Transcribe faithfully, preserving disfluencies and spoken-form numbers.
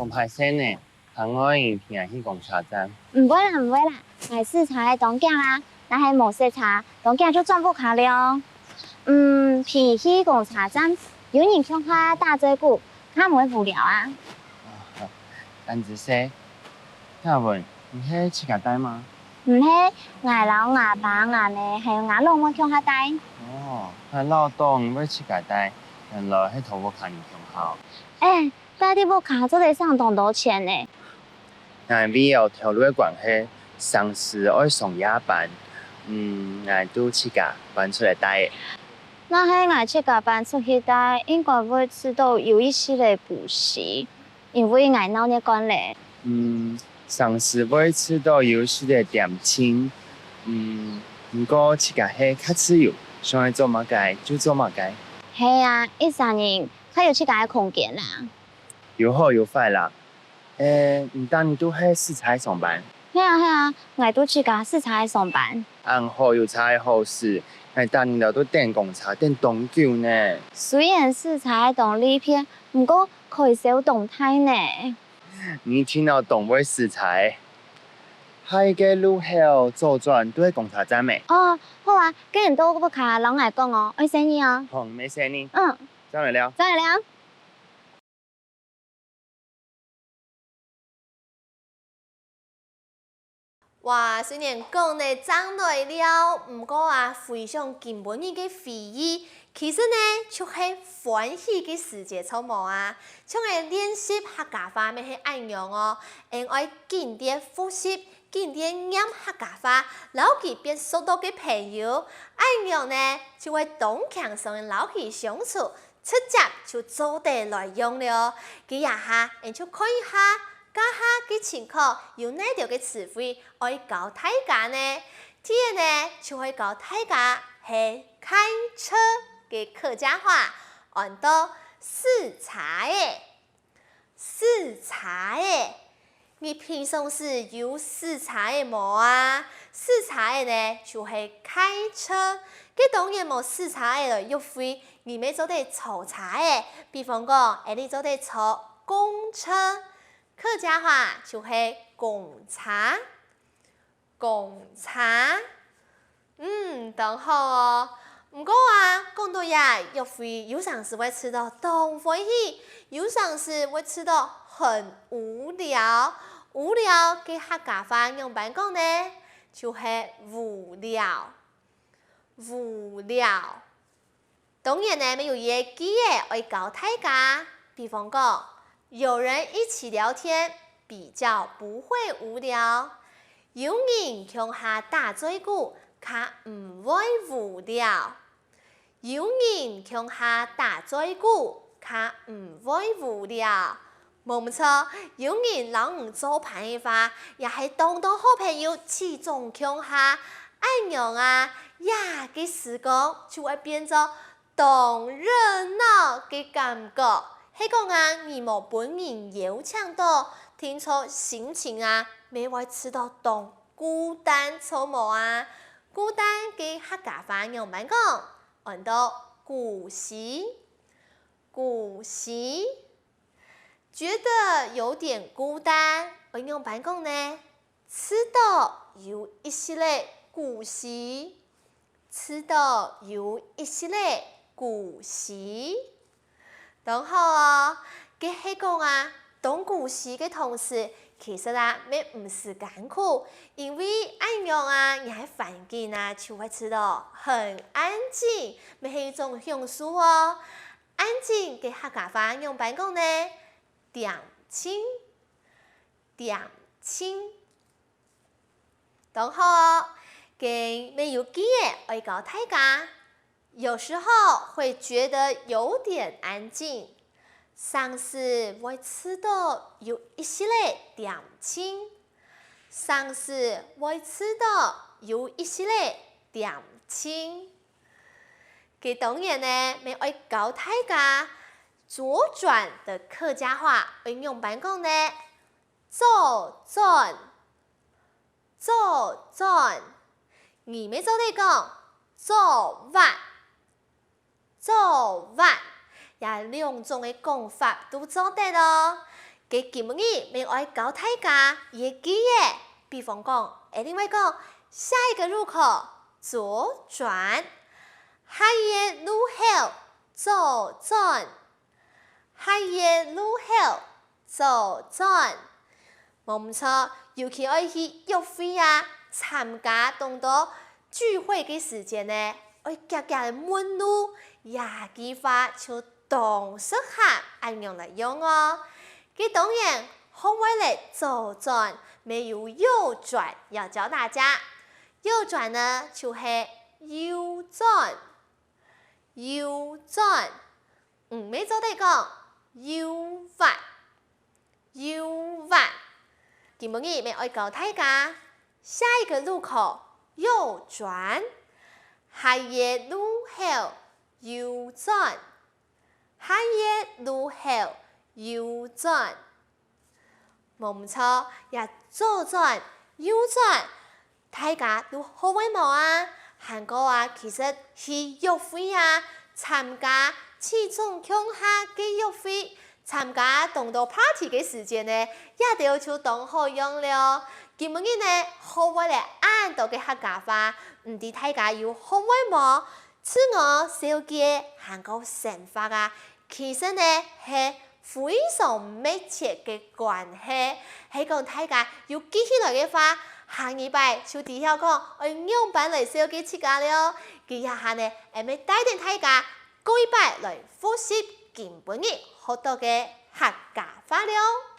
講歹勢呢，還愛你陪𠊎去公車站。毋會啦，毋會啦，𠊎駛車仔當遽啊，若係無塞車，當遽就轉屋下了。嗯，陪去公車站，有人共下打嘴鼓，較毋會無聊啊。啊，恁仔細。請問，你係自家戴嗎？毋係，𠊎摎吾爸、吾姆還有吾老妹共下戴。哦，𠊎恅著你會自家戴，原來係同屋下人共下哦。欸， 戴在屋下做得省當多錢呢。𠊎為了頭路个關係，成時愛上夜班，嗯，𠊎就自家搬出來戴。若係𠊎自家搬出去戴，應該會試著有一息仔不適，因為𠊎鬧熱慣了。嗯，成時會試著有一息仔恬靜，嗯，毋過自家係較自由，想愛做麼个就做麼个。係啊，一儕人較有自家个空間啦。 有好有壞啦。欸，你逐日都係駛車上班？係啊，係啊，𠊎都自家駛車上班。恁好有車个好駛，𠊎逐日都等公車等當久呢。雖然駛車當利便，毋過開銷當大呢。你真正當會駛車。下一个路口左轉就係公車站咩？哦，好啊，該你到屋下摎𠊎講哦，愛細義哦。好，毋使細義。嗯，正來尞。正來尞。 哇，雖然講呢正來尞，毋過啊，回想今晡日个回憶，其實呢就係歡喜个時節著無啊。像𠊎練習客家話乜係恁樣哦，𠊎愛緊貼複習，緊貼唸客家話，摎佢變熟絡个朋友，恁樣呢就會當輕鬆摎佢相處， 直接就做得來用了。該這下，𠊎就看一下，這下个情況有哪兜个詞彙愛教大家呢？第一呢，就愛教大家係開車个客家話，安到駛車仔。駛車仔， 你平常時有駛車仔無啊？駛車仔呢，就係開車。該當然無駛車仔來約會，你乜做得坐車仔。比方講，𠊎俚做得坐公車，客家話就係公車。 公車。嗯，當好哦。毋過啊，講到這，約會有成時會試著當歡喜，有成時會試著很無聊。無聊个客家話仰般講呢？就係無聊。無聊。 當然呢，乜有一個句仔愛教大家，比方講，有人一起聊天，比較不會無聊。有人共下打嘴鼓，較毋會無聊。有人共下打嘴鼓，較毋會無聊。 無毋著，有人摎你做伴个話，也係當多好朋友聚眾共下。恁樣啊，這个時光就會變做當熱鬧个感覺。係講啊，你無分人邀請著，定著心情啊，乜會試著當孤單，著無啊？孤單个客家話仰般講？安到孤栖。孤栖。 覺得有點孤單，愛仰般講呢？試著有一息仔孤栖，試著有一息仔孤栖。當好哦，該係講啊，當孤栖个同時，其實啊，乜毋使艱苦，因為恁樣啊，你个環境啊，就會試著很安靜，乜係一種享受哦。 安靜个客家話仰般講呢？恬靜，恬靜。當好哦，該乜有句仔愛教大家。有時候會覺得有點安靜，成時會試著有一息仔恬靜，成時會試著有一息仔恬靜。 該當然呢，乜愛教大家，左轉的客家話愛仰般講呢？左轉，左轉。你乜做得講，左斡，左斡。這兩種个講法都做得哦。該今晡日乜愛教大家一個句仔，比方講，𠊎等會講，下一個路口左轉，下一個路口左轉，下一個路口左轉。無毋著，尤其愛去約會啊、參加當多聚會个時節呢，愛遽遽仔問路，這句話就當適合恁樣來用哦。該當然，學會了左轉，乜有右轉要教大家。右轉呢，就係右轉，右轉。嗯，乜做得講右彎，右彎。今晡日乜愛教大家，下一個路口右轉，下一個路口右轉，下一個路口右轉。無毋著，這左轉、右轉，大家都學會無啊？還過啊，其實去約會啊、參加聚眾共下个約會、參加當多party个時節呢，這兜就當好用了哦。今晡日呢，學會了恁多个客家話，毋知大家有學會無？自我紹介還過生活啊，其實呢係非常密切个關係。係講大家有記起來个話，下二擺就知曉講愛仰般來紹介自家了哦。這下呢，𠊎乜帶等大家過一擺來複習今晡日學到个客家話了哦。